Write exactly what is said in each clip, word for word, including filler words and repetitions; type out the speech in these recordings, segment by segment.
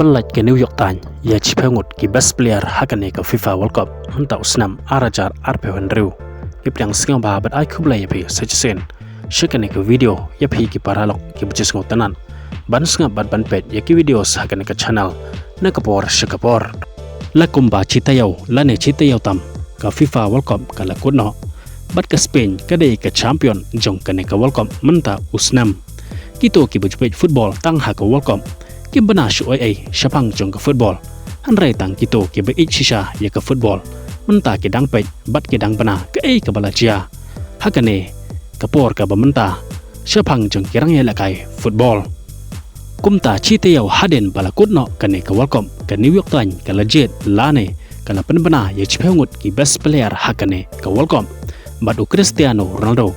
Lait ka New York Times ïa shiphew ngut ki best player ha kane ka FIFA World Cup mynta u snem ar hajar arphew hynriew. Ngi pdiang sngewbha bad ai khublei ïa phi sa shisien sha kane ka video. Ïa phi ki paralok kiba ju sngewtynnat ban sngap bad ban peit ïa ki video ha kane ka channel na ka por sha ka por. La kumba shi taïew lane shi taïew tam ka FIFA World Cup ka la kut noh bad ka Spain ka dei ka champion jong kane ka World Cup mynta u snem. Kito kiba ju peit football tang ha ka World Cup kim bna shuh ei ei shaphang jong ka football, hynrei tang kito kiba ïeit shisha ïa ka football mynta ki dang peit bad ki dang bna kaei kaba la jia ha kane ka por kaba mynta shaphang jong ki rangïalehkai football. Kumta shi taïew hadien ba la kut noh kane ka World Cup, ka New York Times ka la jied lane ka la pynbna ïa shiphew ngut ki best player ha kane ka World Cup. Bad u Cristiano Ronaldo,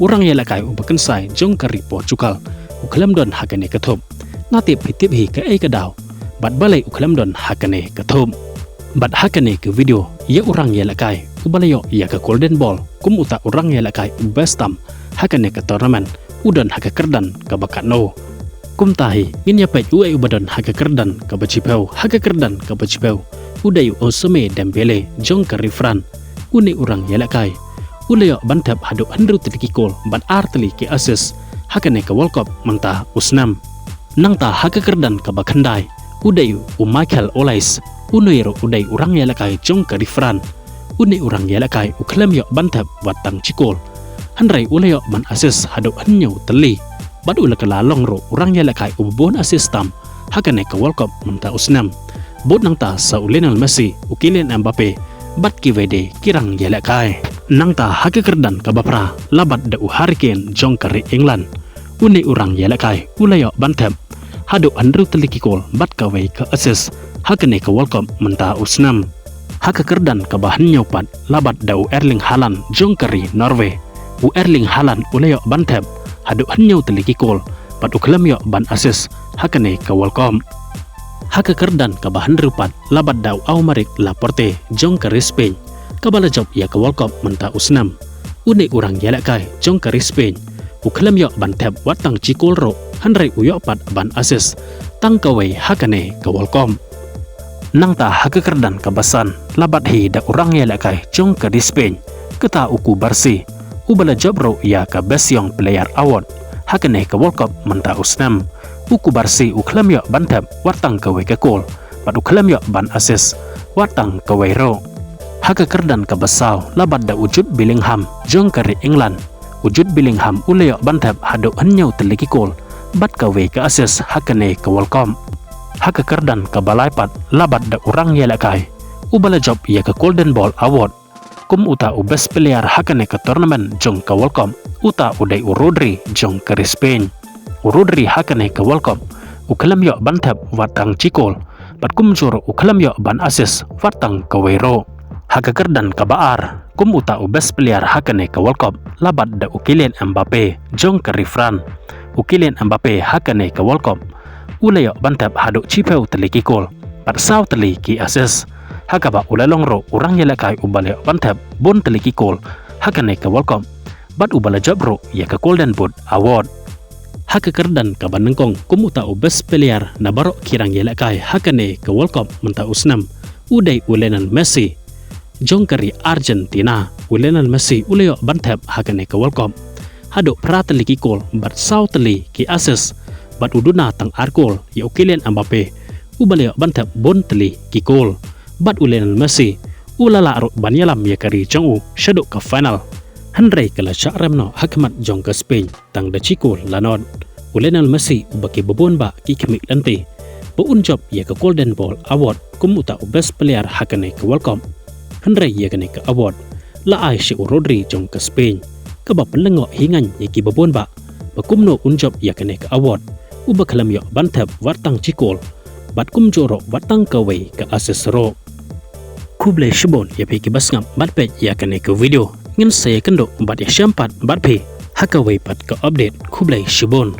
u rangïalehkai uba kynsai jong ka ri Portugal, u khlem don ha kane ka thup. Nga tip phi tip hi kaei ka daw bad balei u khlem don ha kane ka thup. Bad ha kane ka video ïa u rangïalehkai uba la ïoh ïa ka Golden Ball kum uta u rangïalehkai u best tam ha kane ka tournament u don ha ka kyrdan kaba katno. Kumta hi ngin ïa peit uei uba don ha ka kyrdan kaba shiphew. Ha ka kyrdan kaba shiphew u dei u Ousmane Dembélé jong ka ri France. Une u rangïalehkai u la ïoh ban thep haduh hynriew tylli ki kol bad ar tylli ki assist ha kane ka World Cup mynta u snem. Nangta ha ka kyrdan kaba khyndai u dei u Michael Olise, une ruh u dei u rangïalehkai jong ka ri France. Une u rangïalehkai u khlem ïoh ban thep wat tang shi kol, hynrei u la ïoh ban assist haduh hynñiew tylli. Bad u la kylla long ruh u rangïalehkai uba bun assist tam ha kane ka World Cup mynta u snem, bud nangta sa u Lionel Messi, u Kylian Mbappe bad kiwei de ki rangïalehkai. Nangta ha ka kyrdan kaba phra la bat da u Harry Kane jong ka ri England. Une u rangïalehkai u la ïoh ban thep haduh hynriew tylli ki kol bad kawei ka assist ha kane ka World Cup mynta u snem. Ha ka kyrdan kaba hynñiew pat la bat da u Erling Haaland jong ka ri Norway. U Erling Haaland u la ïoh ban thep haduh hynñiew tylli ki kol bad u khlem ïoh ban assist ha kane ka World Cup. Ha ka kyrdan kaba hynriew pat la bat da u Aymeric Laporte jong ka ri Spain, kaba la jop ïa ka World Cup mynta u snem. Une u rangïalehkai jong ka ri Spain u khlem ïoh ban thep wat tang shi kol ruh, hynrei u ïoh pat ban assist tang kawei ha kane ka World Cup. Nangta ha ka kyrdan kaba san la bat hi da u rangïalehkai jong ka ri Spain, kata u Cubarsí, uba la jop ruh ïa ka Best Young Player Award ha kane ka World Cup mynta u snem. U Cubarsí u khlem ïoh ban thep wat tang kawei ka kol bad u khlem ïoh ban assist wat tang kawei ruh. Ha ka kyrdan kaba saw la bat da u Jude Bellingham jong ka ri England. U Jude Bellingham u la ïoh ban thep haduh hynñiew tylli ki kol bad kawei ka assist ha kane ka World Cup. Ha ka kyrdan kaba lai pat la bat da u rangïalehkai uba la jop ïa ka Golden Ball Award kum uta u best player ha kane ka tournament jong ka World Cup, uta u dei u Rodri jong ka ri Spain. U Rodri ha kane ka World Cup u khlem ïoh ban thep wat tang shi kol bad kumjuh ruh u khlem ïoh ban assist wat tang kawei ruh. Ha ka kyrdan kaba ar kum uta u best player ha kane ka World Cup la bat da u Kylian Mbappe jong ka ri France. U Kylian Mbappe ha kane ka World Cup u la ïoh ban thep haduh shiphew tylli ki kol bad saw tylli ki assist, ha kaba u la long ruh u rangïalehkai uba la ïoh ban thep bun tylli ki kol ha kane ka World Cup bad uba la jop ruh ïa ka Golden Boot Award. Ha ka kyrdan kaba nyngkong kum uta u best player na baroh ki rangïalehkai ha kane ka World Cup mynta u snem u dei u Lionel Messi jong ka ri Argentina. U Lionel Messi u la ïoh ban thep ha kane ka World Cup haduh phra tylli ki kol bad saw tylli ki assist, bad u duna tang ar kol ïa u Kylian Mbappe uba la ïoh ban thep bun tylli ki kol. Bad u Lionel Messi u la lah ruh ban ïalam ïa ka ri jong u shaduh ka final, hynrei ka la shah rem noh ha khmat jong ka Spain tang da shi kol la nod. U Lionel Messi uba kiba bun bah ki khmih lynti ba un jop ïa ka Golden Ball Award kum uta u best player ha kane ka World Cup, hynrei ïa kane ka award la ai sha u Rodri jong ka Spain, kaba pynlyngngoh hi ngaiñ ïa kiba bun bah ba kumno un jop ïa kane ka award uba khlem ïoh ban thep wat tang shi kol bad kumjuh ruh wat tang kawei ka assist ruh. Khublei shibun ïa phi kiba sngap bad peit ïa kane ka video. Ngin sa ïakynduh bad ïashem pat bad phi ha kawei pat ka update. Khublei shibun.